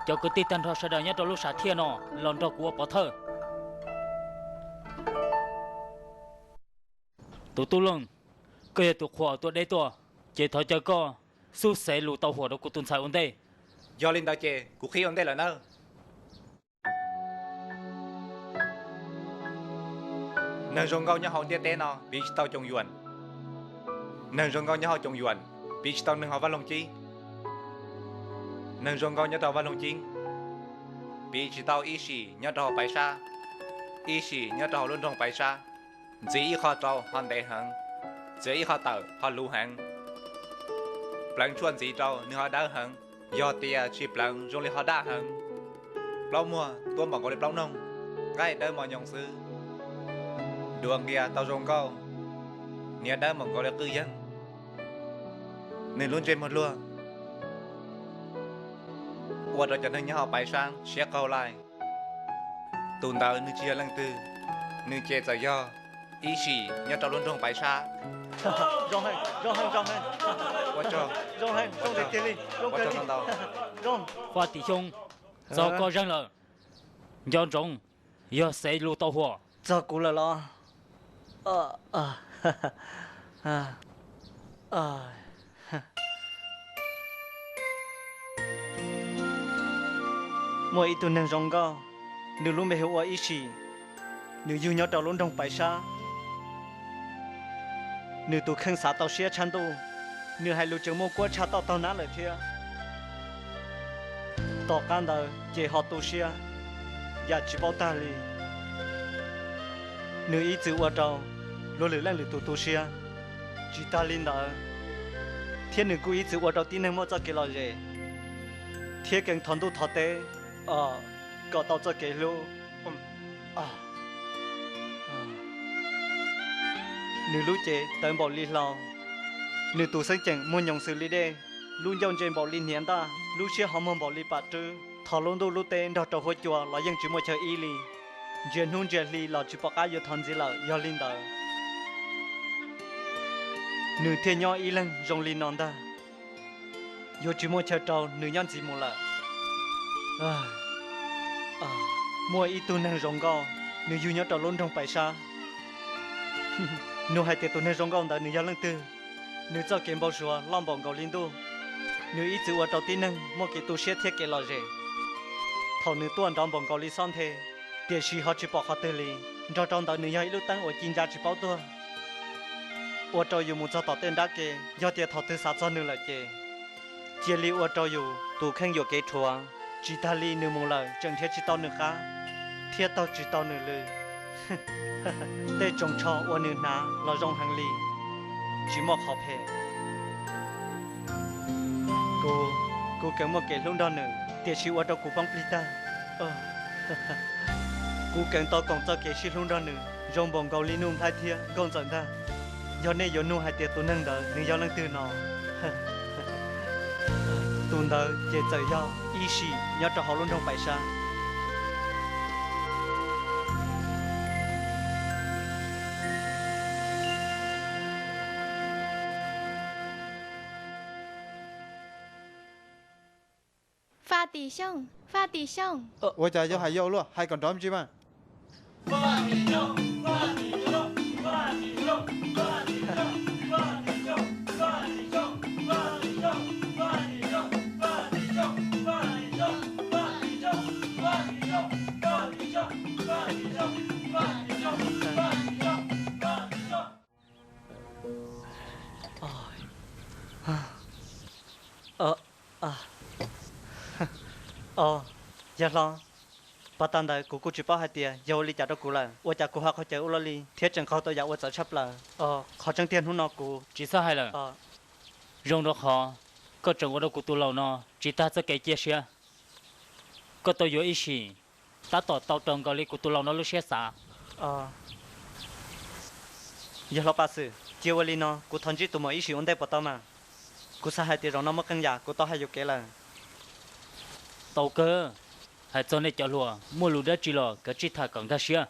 Cov kwv tij tag nrho sawv daws nyob rau lub sam thiaj no los nrog kuv ua pov thawj. Tus tub Looj, koj yog tus qhua tuaj deb tuaj, ces thov caw koj xub xev lus tau huam rau kuv tus ntxhais ua ntej. Yog li ntawd ces kuv qhib ua ntej lawm nawb. Neeg zoo nkauj nyob hauv ntiaj teb no piv tsis tau Coom Yuam. Neeg zoo nkauj nyob hauv Coom Yuam piv tsis tau neeg hauv Vaj Loog Cib. Neeg zoo nkauj nyob rau Vaj Loog Cib piv tsis tau Ib Sim nyob rau hauv Paiv Sab. Ib Sim nyob rau hauv lub nroog Paiv Sab, ntxiv ib qho rau ho ntev heev, txiav ib qho tawm ho luv heev. Pleev tshuaj ntxiv rau nws ho dawb heev, yog tias tsis pleev zoo li ho daj heev. Plaub muag tuab npaum nkaus li plaub noog, nqaij dawb mos nyoos xwb. Duav nqia tau zoo nkauj, hniav dawb npaum nkaus li qwj yeeb. Nws lub ntsej muag luag ua rau cov neeg nyob hauv Paiv Sab siab qaug lais. Tus ntawd nws tsis yog leej twg, nws ces txawm yog Ib Sim nyob rau lub nroog Paiv Sab. Faj Tim Xyooj, txog koj zeeg lawm. Nco ntsoov, yog xev lus tau huam. Txog kuv lawm los? Muaj ib tug neeg zoo nkauj, nws lub npe hu ua Ib Sim, nws yug nyob rau lub nroog Paiv Sab. Nws tus kheej xav tau siab tshaj ntuj, nws hais lus tseem muaj kuab tshaj toj taug nab lawm thiab. Tom qab ntawd ces ho tu siab, yam tsis paub tag li. Nws ib txwm ua rau luag lwm leej lwm tus tu siab. Tsis tag li ntawd, thiab nws kuj ib txwm ua rau tib neeg muaj txoj kev lom zem, thiab kheev thov ntuj thov teb kom tau txoj kev hlub. Nws lub cev tawv npaum li hlau, nws tus xeeb ceem muag nyoos xws li dej, lub ncauj ntse npaum li hniav ntaj, lub siab ho muag npaum li pam rwb. Thov lub ntuj lub teb nrog rau huab cua los yeej tsis muaj chaw ib li. Ntsia hnub ntsia hli los tsis pom qab yuav thov ntxiv lawm. Yog li ntawd, nws thiaj nyob ib leeg zoo li no ntag. Yuav tsis muaj chaw rau nws nyob ntxiv mus lawm. Muaj ib tug neeg zoo nkauj, nws yug nyob rau lub nroog Paiv Sab. Nug hais tias tus neeg zoo nkauj ntawd nws yog leej twg, nws txoj kev npau suav loj npaum nkaus li ntuj, nws ib txwm ua rau tib neeg muaj kev tu siab thiab kev lom zem. Thaum nws tuaj nrov npaum nkaus li xob nthe, tiam sis ho tsis pom qhov twg li. Nrog rau ntawd nws yog ib lub teeb uas ci ncaj tsis paub tuag, ua rau yus mus txog tom tej nrab ke, yog tias thaum twg xav txog nws lawm ces cia li ua rau yus tus kheej yuam kev rhuav. Tsis tag li nws mus lawm tseem nrhiav tsis tau nws qab, thiab taug tsis tau nws lw. Tej tsoos tsho uas nws hnav los zoo heev li, tsis muaj qhov phem. Kuv, kuv kheev muaj kev hlub nrog nws, tiam sis ua rau kuv poob plig tag. Kuv kheev tau koom txoj kev sib hlub nrog nws zoo npaum nkaus li Nuj Nplhaib thiab Nkauj Ntxawm ntag. Yog nej yuav nug hais tias tus neeg ntawd nws yog leej twg no, tus ntawd ces txawm yog Ib Sim nyob rau hauv lub nroog Pais Sab. Faj Tim Xyooj, Faj Tim Xyooj. Ua cas yog hais yau luaj, hais kom nrov me ntsis mas. Yawg hlob, pas tas ntawd kuv kuj tsis paub hais tias yog ua li cas rau kuv lawm, ua cas kuv ho qaug cawv ua luaj li thiab tseem qaug tau yam uas txawv tshaj plaws. Qhov tseeb tiag hnub no kuv tsis txhob hais lawm. Zoo rau qhov koj tseem ua rau kuv tus laus no tsis tag txoj kev cia siab. Koj tau yuav Ib Sim, tab tom tau raws nkaus li kuv tus laus no lub siab xav. Yawg hlob Paj Xwm, cia ua li no kuv thov ntsib tus muam Ib Sim ua ntej puas tau mas? Kuv xav hais tias zaum no muaj qee yam kuv tau hais yuam kev lawm. Tau kawg, hais txog nej cov hluas muaj lus dab tsi los kav tsij tham kom nkag siab.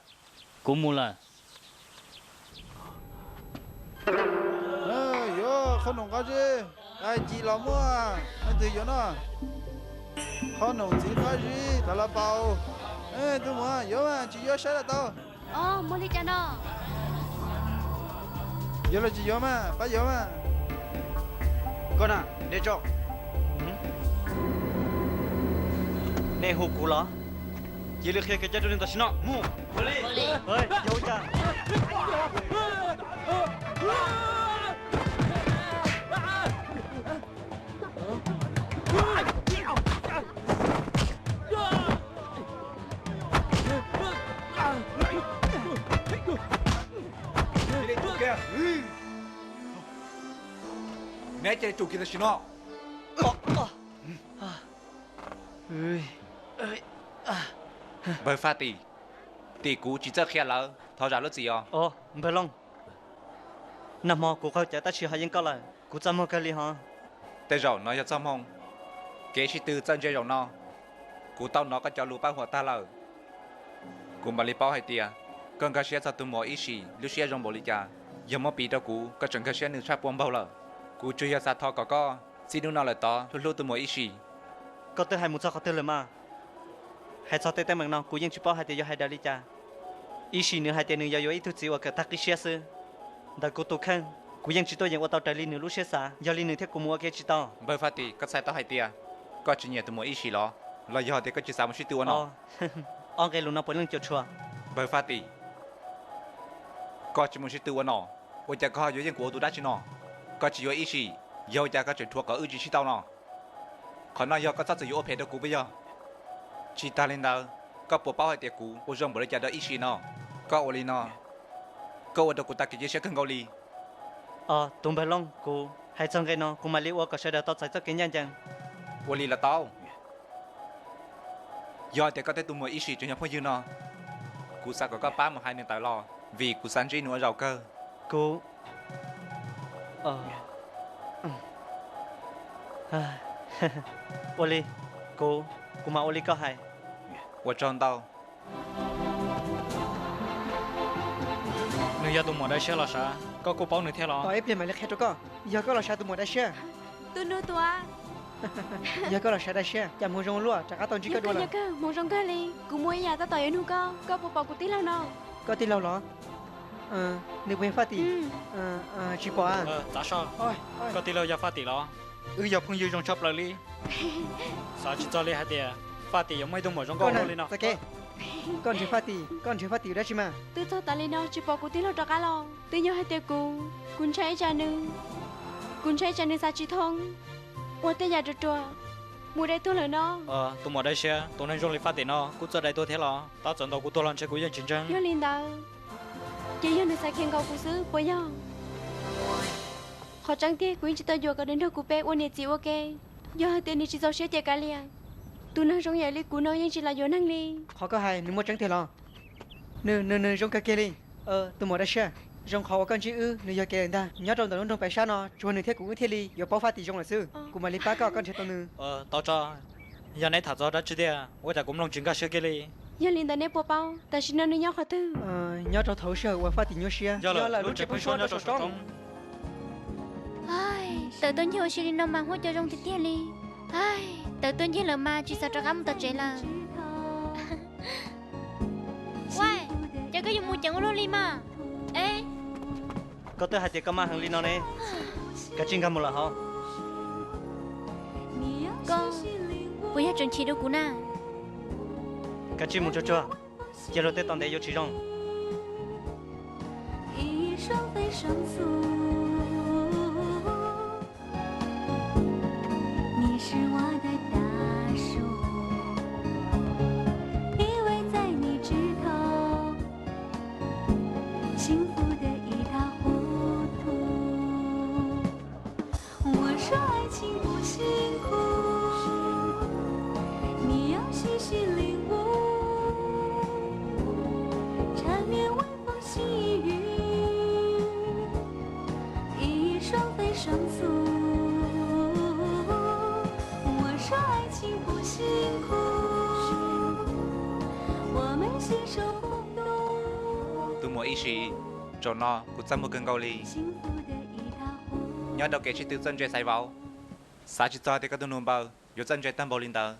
Kuv mus lawm. Yuav qhob noom nqa zeb, ci los muaj, leej twg yuav no? Ob nus txiv qab zib thav los paus. Tus muam yuav mas tsis yuav saib los tau. Os, muaj li cas no? Yuav los tsis yuav mas pab yuav mas. Koj na, de tso. Nej hu kuv los? Cia li qhia kev cai rau nws tam sim no, mus. Yog ua cas? Neb cia li tsum kiag tam sim no. Npawg Faj Tim, tim kuv tsis txawj qhia lawv, thov zam lub txim os. Npawg Looj, nag hmo kuv qaug cawv tab sis ho yeej koj lawm, kuv txaj muag kawg li hos. Tej zaum no yog txoj hmoo, kev sib tw txawj ntse zaum no. Kuv tau hnov koj cov lus pab huam tag lawm. Kuv mam li paub hais tias koj nkag siab txog tus muam Ib Sim lub siab zoo npaum li cas. Yog muab piv rau kuv, koj tseem nkag siab nws tshaj puas npaug lawm. Kuv tsuas yog xav thov kom koj txij hnub no lawm tod hlub hlub tus muam Ib Sim. Koj twb hais mus txog qhov twg lawm mas? Hais txog tej teeb meem no kuv yeej tsis paub hais tias yuav hais daws li cas. Ib Sim nws hais tias nws yuav yuav ib tug txiv uas kawm tag qib siab xwb. Ntawm kuv tus kheej, kuv yeej tsis tuaj yeem ua tau raws li nws lub siab xav, yog li nws thiab kuv mus ua ke tsis tau. Npawg Faj Tim, koj txhais tau hais tias koj tsis nyiam tus muam Ib Sim los? Los yog tias koj tsis xav mus sib tw ua no? Ob nqe lus no puav leej cuam tshuam. Npawg Faj Tim, koj tsis mus sib tw ua no, ua cas koj ho yuav yeej kuv ua tus dab tsi no? Koj tsis yuav Ib Sim, yog ua cas koj tseem rhuav kom wb tsis sib tau no? Qhov no yog koj txhob txwm yuav ua phem rau kuv puas yog? Tsis tas li ntawd, koj puas paub hais tias kuv ua zoo npaum li cas rau Ib Sim no? Koj ua li no, koj ua rau kuv tag kev cia siab kawg nkaus li. Os, tus npawg Looj, kuv hais txog nqe no kuv mam li ua kom sawv daws tau txais txoj kev ncaj ncees. Ua li los tau. Yog tias koj thiab tus muam Ib Sim tseem yog phooj ywg no, kuv xav kom koj pab mus hais nws tawm los, vim kuv xav ntsib nws ua zaum kawg. Kuv, ua li, kuv, kuv mam ua li koj hais. Ua tsaug ntau. Nws yog tus muam Dab Siab los sav, koj kuj paub nws thiab los? Tos ib pliag mam li qhia rau koj. Yog koj los sav tus muam Dab Siab. Tus nus tuav. Yog koj los sav Dab Siab, cas hmoov zoo luaj, rov qab tau ntsib koj dua lawm. Yog kawg, hmoov zoo kawg li. Kuv muaj ib yam tab tom yuav nug koj, koj puas pom kuv tij laug no? Koj tij laug los? Nws puas yog Faj Tim? Tsis pom. Koj tij laug yog Faj Tim los? Wb yog phooj ywg zoo tshaj plaws li. Xav tsis txog li hais tias Faj Tim yuav muaj ib tug muam zoo nkauj li no. Koj nrhiav Faj Tim, koj nrhiav Faj Tim dab tsi mas? Twb txog tas li no tsis pom kuv tij laug rov qab los? Twb yog hais tias kuv, kuv ntshai tsam nws, kuv ntshai tsam nws xav tsis thoob, ua tej yam ruam ruam mus dai tuag lawm no. Tus muam Dab Siab, tus neeg zoo li Faj Tim no kuj txawj dai tuag thiab los? Tab txawm ntaus kuv tuag los ntshe kuv yeej tsis ntseeg. Yog li ntawd, ces yog nws xav khiav nkaus kuv xwb puas yog? Qhov tseeb tiag kuv yeej tsis tau yuam kom nws nrog kuv peb ua niam txiv ua ke. Yog hais tias nws tsis txaus siab ces kav liam. Tus neeg zoo yam li kuv no yeej tsis lam yuav neeg li. Qhov koj hais nws muaj tseeb tiag los? Nws, nws, nws zoo kawg kiag li. Tus muam Dab Siab, zoo qhov uas koj ntsib wb nws yog kev lawm ntag. Nyob rau ntawm lub nroog Paiv Sab no tsuas nws thiab kuv wb thiaj li yuav paub Faj Tim zoo lawm xwb. Kuv mam li pab koj, koj nrhiav tau nws. Tau tso, yog neb tham txog dab tsi tiag ua cas kuv mloog tsis nkag siab kiag li. Yog li ntawd neb puas paub tam sim no nws nyob qhov twg? Nyob rau thaum lub sij hawm uas Faj Tim nyuaj siab, yog lawm lub tsev pheeb suab nyob rau saum roob. Tawm tuaj ncig ua si li no mas huab cua zoo tiag tiag li. Tawm tuaj ncig lawm mas tsis xav rov qab mus tom tsev lawm. Ua, cas koj yuav mus ceev ua luaj li mas? Koj twb hais tias koj maj heev li no ne, kav tsij nkag mus lawm hov. Koj puas yog tseem chim rau kuv na? Kav tsij mus tsuag tsuag, cia luag tej tos ntev yuav tsis zoo. Tus muam Ib Sim, zaum no kuv txaj muag kawg nkaus li. Nyob rau kev sib tw txawj ntse xaiv vauv, xav tsis txog tias koj tus nus npaws yuav txawj ntse tag npaum li ntawd.